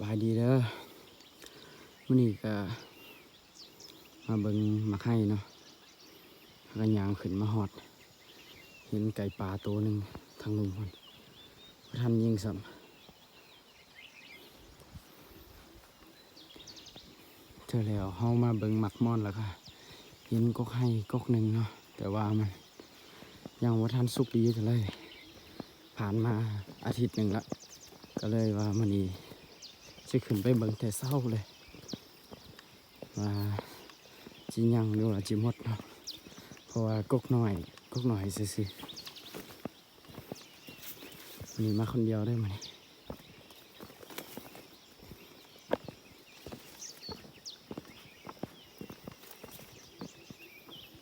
ບາຍດີເດີ ມື້ນີ້ກະມາເບິ່ງໝາກໄຮ່ເນາະ ເຮົາກະຍ່າງຂຶ້ນມາຮອດ ເຫັນໄກ່ປ່າໂຕໜຶ່ງທາງລຸ່ມພຸ້ນ ບໍ່ທັນຍິງຊ້ຳ. ເທື່ອແລ້ວເຮົາມາເບິ່ງໝາກມ່ອນ ແລ້ວກະເຫັນກົກໄຮ່ກົກໜຶ່ງເນາະ ແຕ່ວ່າມັນຍັງບໍ່ທັນສຸກດີເທົ່າໃດ ຜ່ານມາອາທິດໜຶ່ງລະ ກະເລີຍວ່າມື້ນີ້ຊິຂຶ້ນໄປເບິ່ງແຕ່ເຊົ້າເລີຍ ວ່າຊິຍັງຫຼືວ່າຊິໝົດເນາະ ເພາະວ່າກົກນ້ອຍ ກົກນ້ອຍຊື່ໆ. ມື້ນີ້ມາຄົນດຽວເດີມື້ນີ້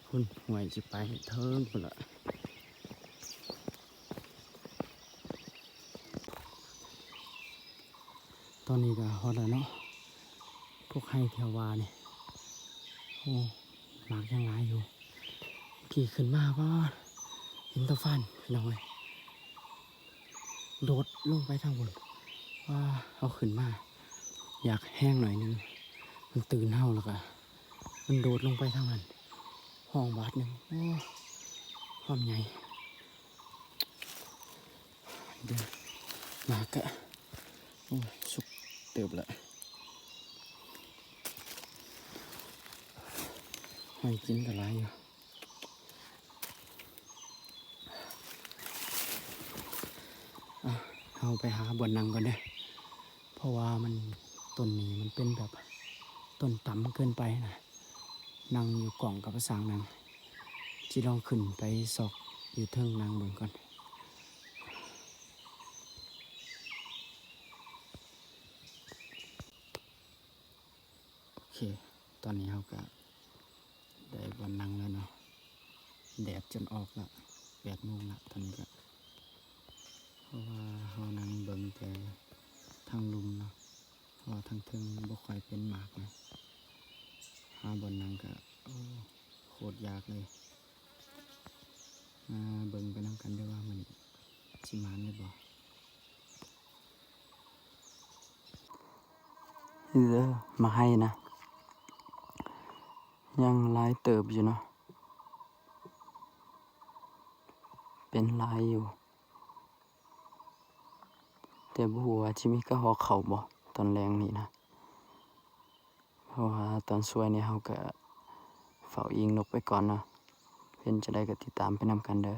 ພຸ້ນ ຫ້ວຍຊິໄປເທິງພຸ້ນລະ. ຕອນນີ້ກະຮອດແລ້ວເນາະ ພວກໄຮ່ແຖວວ່ານີ້ ໂອ້ ໝາກຍັງຫຼາຍຢູ່ ທີ່ຂຶ້ນມາ ປາດ ເຫັນແຕ່ຟັນ ພີ່ນ້ອງເອີຍ ໂດດລົງໄປທາງພຸ້ນ ປາດ ເຮົາຂຶ້ນມາຢາກແຮງໜ້ອຍໜຶ່ງ ມັນຕື່ນເຮົາ ແລ້ວກະມັນໂດດລົງໄປທາງນັ້ນ ຮ້ອງບາດໜຶ່ງ ໂອ້ ຄວາມໃຫຍ່. ເດີ ມາກະ ໂອ້ຍ ສຸກເຕີບລະ ຫອຍກິນກະຫຼາຍຢູ່. ອ່ະ ເຮົາໄປຫາບ່ອນນັ່ງກ່ອນເດີ ເພາະວ່າມັນ ຕົ້ນນີ້ມັນເປັນແບບຕົ້ນຕ່ຳເກີນໄປນະ. ນັ່ງຢູ່ກ້ອງກະບໍ່ຊ່າງນັ່ງ ຊິລອງຂຶ້ນໄປຊອກຢູ່ເທິງນັ່ງເບິ່ງກ່ອນ. ໂອເຄ ຕອນນີ້ເຮົາກະໄດ້ບ່ອນນັ່ງແລ້ວເນາະ ແດດຈົນອອກລະ ແປດໂມງລະ ຕອນນີ້ກະ ເພາະວ່າເຮົານັ່ງເບິ່ງແຕ່ທາງລຸ່ມເນາະ ເພາະວ່າທາງເທິງມັນບໍ່ຄ່ອຍເປັນໝາກນະ ຫາບ່ອນນັ່ງກະ ໂອ້ ໂຄດຍາກເລີຍ. ມາເບິ່ງໄປນຳກັນເດີວ່າມື້ນີ້ຊິໝານຫຼືບໍ່. ນີ້ເດີ ໝາກໄຮ່ນະ ຍັງຫຼາຍເຕີບຢູ່ເນາະ ເປັນຫຼາຍຢູ່ ແຕ່ບໍ່ຮູ້ວ່າຊິມີກະຮອກເຂົ້າບໍ່ຕອນແລງນີ້ນະ ເພາະວ່າຕອນສວຍນີ້ເຮົາກະເຝົ້າອີງນົກໄປກ່ອນເນາະ ເປັນຈັ່ງໃດກະຕິດຕາມໄປນຳກັນເດີ.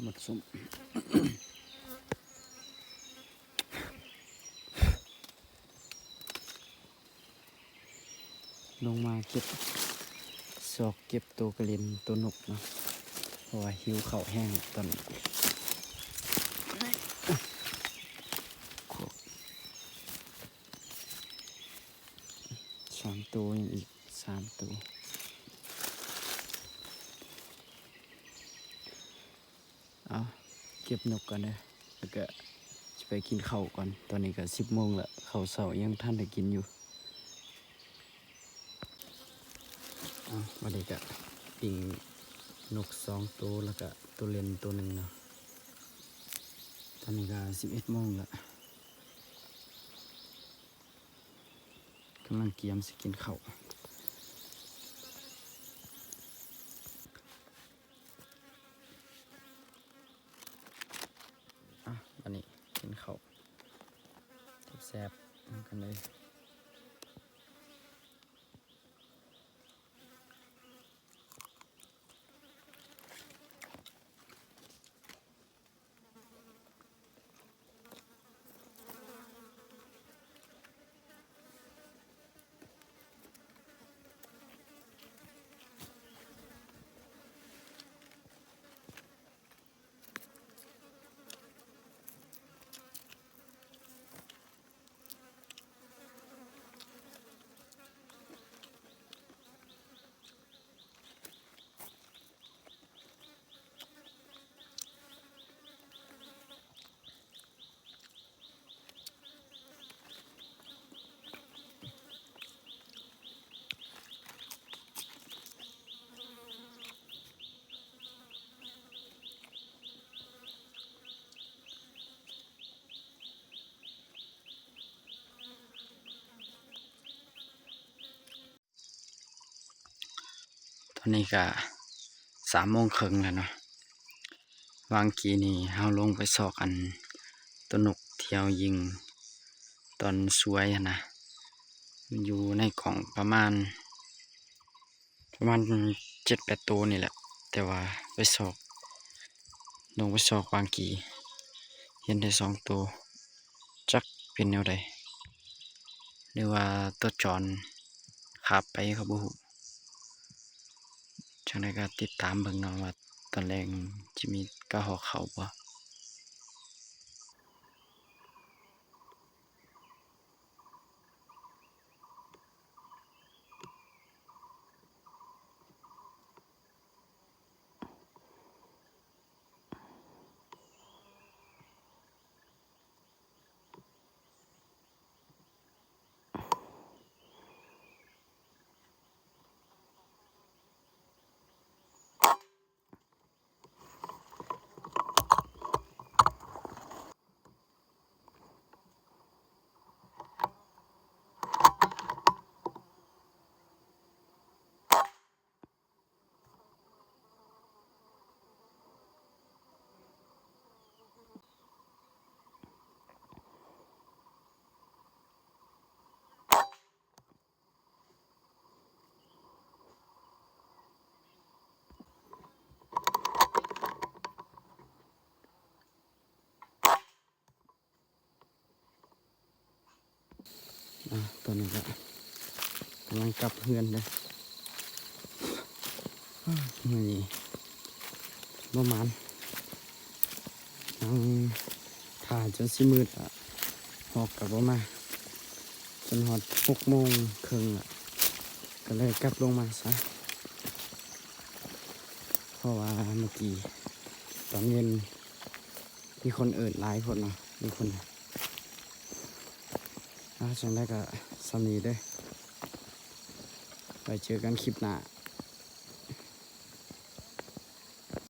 ໝົດສົມ ລົງມາເກັບ ຊອກເກັບໂຕກະເລັນໂຕນົກເນາະ ເພາະວ່າຫິວເຂົ້າແຮງຕອນນີ້ ສາມໂຕ ຍັງອີກສາມໂຕ. ເອົາ ເກັບນົກກ່ອນເດີ ແລ້ວກະຊິໄປກິນເຂົ້າກ່ອນ. ຕອນນີ້ກະສິບໂມງລະ ເຂົ້າເຊົ້າຍັງທັນໄດ້ກິນຢູ່. ເອົາ ບາດນີ້ກະປີ້ງນົກສອງໂຕ ແລ້ວກະໂຕເລັນໂຕໜຶ່ງເນາະ. ຕອນນີ້ກະສິບເອັດໂມງລະ ກຳລັງກຽມຊິກິນເຂົ້າ. ອ່ະ ບາດນີ້ກິນເຂົ້າແຊບໆນຳກັນເລີຍ. ຕອນນີ້ກະສາມໂມງເຄິ່ງແລ້ວເນາະ. ຫວ່າງກີ້ນີ້ເຮົາລົງໄປຊອກອັນໂຕນົກທີ່ເຮົາຍິງຕອນສວຍຫັ້ນນະ ມັນຢູ່ໃນກ່ອງປະມານ ປະມານເຈັດແປດໂຕນີ້ແຫຼະ ແຕ່ວ່າໄປຊອກ ລົງໄປຊອກຫວ່າງກີ້ ເຫັນໄດ້ສອງໂຕ ຈັກເປັນແນວໃດ ຫຼືວ່າຕົວຈອນຄາບໄປ ເຮົາບໍ່ຮູ້. ຈັ່ງໃດກໍຕິດຕາມເບິ່ງເນາະ ວ່າຕອນແລງຊິມີກະຮອກເຂົ້າບໍ່. ອ່າ ຕອນນີ້ກະກຳລັງກັບເຮືອນເດີ. ມື້ນີ້ບໍ່ໝານ ນັ່ງຖ້າຈົນຊິມືດລະ ຮອກກະບໍ່ມາ ຈົນຮອດຫົກໂມງເຄິ່ງລະ ກະເລີຍກັບລົງມາຊະ ເພາະວ່າເມື່ອກີ້ຕອນເວັນ ມີຄົນເອີ້ນຫຼາຍໂພດເນາະ ມີຄົນ. ອ່າ ຈັ່ງໃດກໍສ່ຳນີ້ເດີ ໄວ້ເຈີກັນຄລິບໜ້າ.